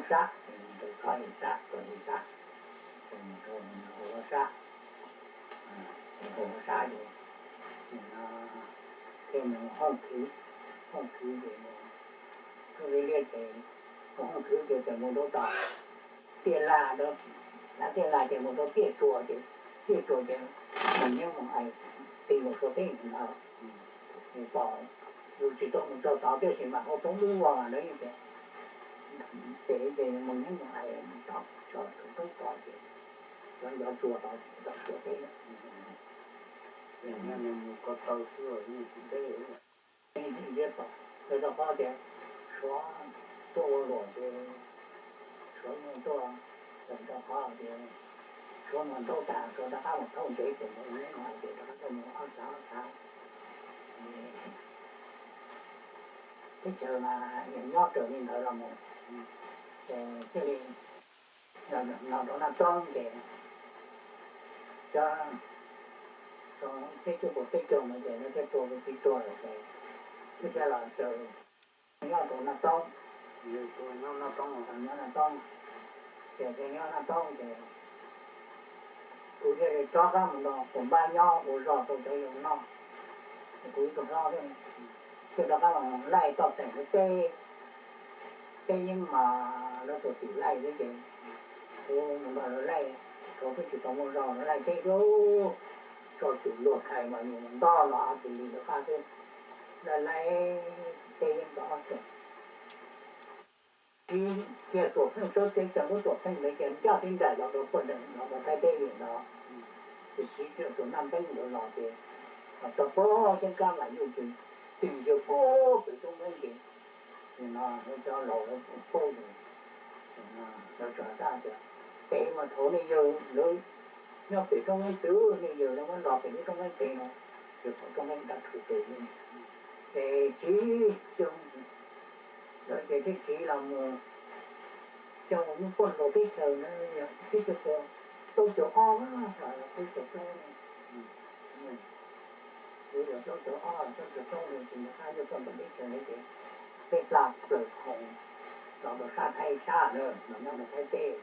sab, ntawd txhob li sab, txhob li sab, ces mus rau hauv sab, ces hauv sab ces no thiaj mus hooj khwv, hooj khwv ces mus, hooj liab ces mus hooj khwv ces txawm mus rau tom tiaj laj, tiaj laj ces mus rau tiaj tsuas ces tiaj tsuas ces mus nyob mus ais ti mus Suav teb ntawd. Pom yus tsis tau mus txog tod tiam sis mas hauv roob dub vog ntawd ces, ces ces mus nyob mus ais tod, txog roob tod ces cov ncov tsuas tod ces tau Suav teb lawm. Mus ko taw xwb yeej tsis teb. Rau qhov tias Suav tuaj ua luam ces Suav mus tuaj, rau qhov tias Suav mus ntaub tas Suav rov qab mus thauj ntsev ces mus ib hnub no ces rov qab tuaj mus ob xav ob xav, teb chaws mas nyob raws li ntawd los mus, ces thiaj li no rau Naj Toob ces cov xyoo ib txhiab cuaj puas peb caug no ces lawv thiaj tua tus txiv tuag lawm ces thiaj los raws nyob rau Naj Toob, nyob Naj Toob, ces thiaj nyob Naj Toob ces kuv thiaj li rov qab mus nrog Pus Npab nyob ua zog rau cov yau noj. Ces kuv ib tug hlob thiaj rov qab los laij toj xeem lawv teb, teb yeeb mas lawv txawm tim laij xwb ces kuv mus nrog lawv laij, thaum twb tsis tau muaj zog lawv laij teb, tso tsum luag thais mas yus ntog los a tis li lawv qab xwb, laij laij teb yeeb tau ob xeem. Tsiv kiag Tuam Pheej, Suav teb txawm muab Tuam Pheej ntawd ces ncaj tib nraim los rau Phuaj Deem los rau Thaib teb li ntawd, ces tsiv tus Naj Npeeb ntawd los ces tau pab Xeeb Kab Vam Yuj ces txwm yawg pab pem roob nqeeb ces no cov laus lawv paub ces lawv txawm hais tias, pem mas thaum nej yawg lawv nyob pem roob nqeeb twg nej yawg lawv muab nto pem lub roob nqeeb pem no, ces pom roob nqeeb dab tshu pem li, ces tsiv xyoo ntawd ces thiaj tsiv los mus xyoo hnub puag nkaus teb chaws ntawd yog ib txhiab cuaj pua plaub caug ob los plaub caug plaub, plaub caug ob los plaub caug plaub ntawd ces nws qab yuav puag nkaus teb chaws ntawd ces peb hla plaws khoom los rau sab Thaib sab na, los nyob rau Thaib teb,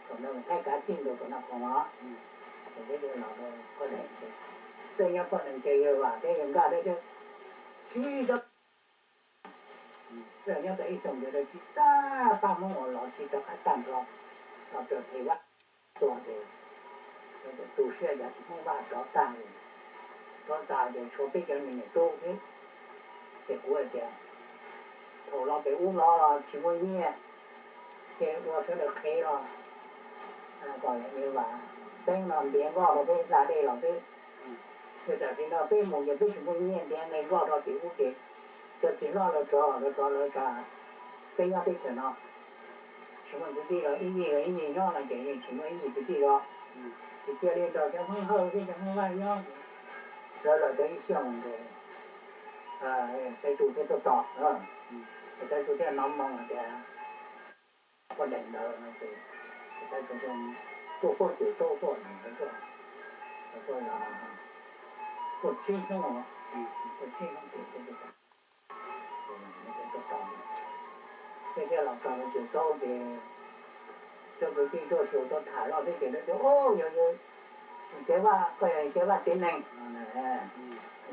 thaum ntawd Thaib kav tsij nkaus rau Naj Khoom os, ces peb thiaj los rau Phuaj Deem ces, peb nyob Phuaj Deem ces yawg Vam thiab yawg Nkaj thiab tsiv rov, nyob tau ib xyoos ntawd tsiv tag, pab Hmoob uas los tsiv rov qab tag nrho, los raws Phem Vaj tuag ces tu siab ces Hmoob Vaj rov tag, rov tag ces tshuav peb cov niam tub xwb. Ces kuv hais tias thaum los pem ub los tsis muaj nyiaj, ces ua sawv daws qhev los kom yawg Vam Xeeb no ntiav nkoj rau peb hla dej los xwb. Ces tam sim no peb mus ces peb tsis muaj nyiaj ntiav nkoj rau tim ub ces cov txiv hlob lawv rov lawv rov lawv tsa, peb nyob teb chaws no tsis muaj kwv tij los ib yig los ib yig nyob no ces yeej tsis muaj ib yig kwv tij los, ces cia li nrog cov Hmoob Hawj thiab cov Hmoob Vaj nyob, lawv lawm tau ib xyoos ces Xaiv Tsu thiaj tuaj tos, Xaiv Tsu thiaj hnov moo hais tias Phuaj Deem ntawd no ces Xaiv Tsu tuaj puag Cwm Taub tuaj, tuaj, tuaj tsib hnub, tuaj tsib hnub ces thiaj tuaj tos, thiaj los txog rau Cwm Taub ces cov kwv tij tuaj xyuas tuaj tham zoj xwb ces lawv tias, Au, yog, yog Cev Vaj, koj yog Cev Vaj tsev neeg,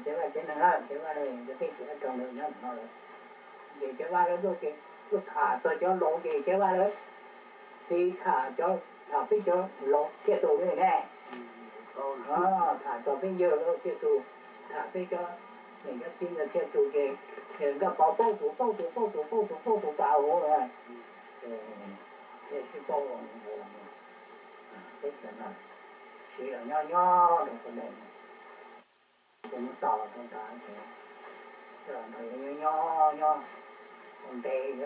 Cev Vaj tsev neeg lawm, Cev Vaj lawm, cov teb chaws dab tsi ntawd nyob no lawm. Ces Cev Vaj lawv tuaj ces tuaj tham txog cov laus ces Cev Vaj lawv txiv tham cov, tham peb cov laus thiaj tus li ne, tham txog peb yawg lawv thiaj tus, tham peb cov niam cov txiv ntawd thiaj tus ces Nkaj Pov paub tus, paub tus, paub tus, paub tus, paub tus tas huv, thiaj sib paub, peb teb chaws no siv los nyob nyob rau Phuaj Deem, ces muab tos rau tas ces nrog yawg nyob nyob nyob ua ntev,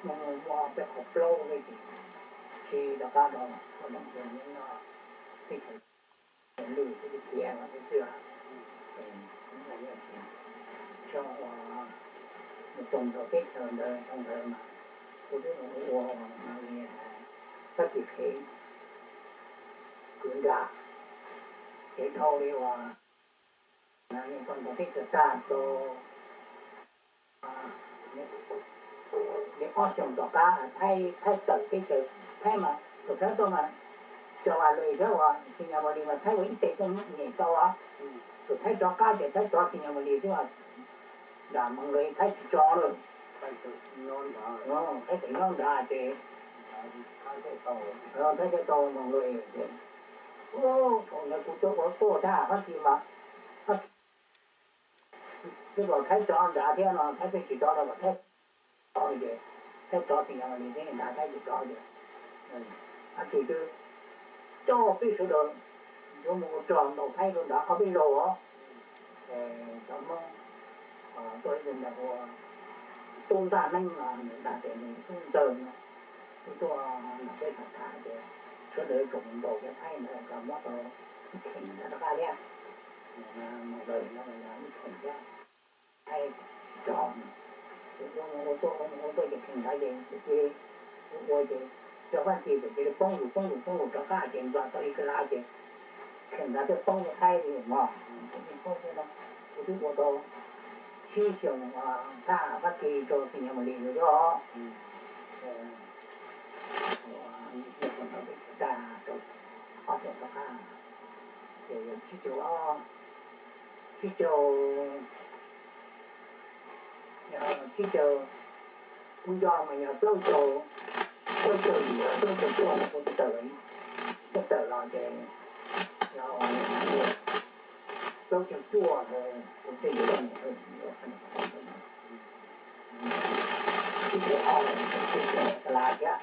muaj muaj muaj peb qhov plaub xwb ces tsis rov qab rau Phuaj Deem, ces nyob teb chaws Lwm thiab Khiav no xwb xwb. Xyoo uas mus tos nrog teb chaws ntawd, xyoo ntawd mas kuv twb mus ua ua li txhob tsis qhev kwv nram, ces dhau li uas tos nrog teb chaws tag rau li Ob xyoos tom qab Thaib, Thaib tawm teb chaws, Thaib mas tus Thaib tuaj mas, Tsaus Vas Lis thiab uas Xi Nyas Vas Lis mas Thaib ua ib teg tuaj nyem tau. Tus Thaib rov qab ces Thaib tso Xi Nyas Vas Lis twb nram Moos Luas, Thaib tsis tso lawm. Thaib tseem nyob nrad ces Thaib thiaj tau Moos Luas ces, thaum ntawd kuv tuaj ua tuaj tag Fab Kis mas, Fab Kis twb kom Thaib tso nrad thiab no Thaib pheej tsis tso rau kom Thaib tso ces Thaib tso Xi Nyas Vas Lis thiab nrad Thaib tsis tso ces Fab Kis twb coj peb sawv daws yuav mus ua rog ntaus Thaib rau nrad ob peb zaug os. Cov Hmoob tuaj ib tug ntawd hu ua Tub Ntaj Neeb no, nws dag tias nws Tub Ntxawg no, twb tuaj nrog peb tham tham ces sawv daws tsoom mus ntaus cov Thaib ntawd kom muab tau ib kheem ntawd rov qab thiab. Mus ntaus no yog ib kheem thiab, Thaib tsis tso. Ua mus ua tuaj ua mus ua tuaj ces kheem ntawd ces cia li ua ces cov Fab Kis txawm cia li poob zus poob zus poob zus rov qab ces ntxuav tau ib kis lab ces kheem ntawd thiaj poob rau Thaib li mog. Poob thiab no, kuv twb ua tau tsib xyoos thaj Fab Kis rau Xi Nyas Vas Lis ntawd xwb os. Ua ntawd peb tsis tag rau ob xyoos tom qab ces yog tsib caug, tsib caug, tsib caug, kuv nco mas yog plaub caug, plaub caug yim, plaub caug cuaj no kuv twb tawm, twb tawm los ces yog plaub caug cuaj kuv thiaj yuav, tsib caug ob, tsib caug lab thiab.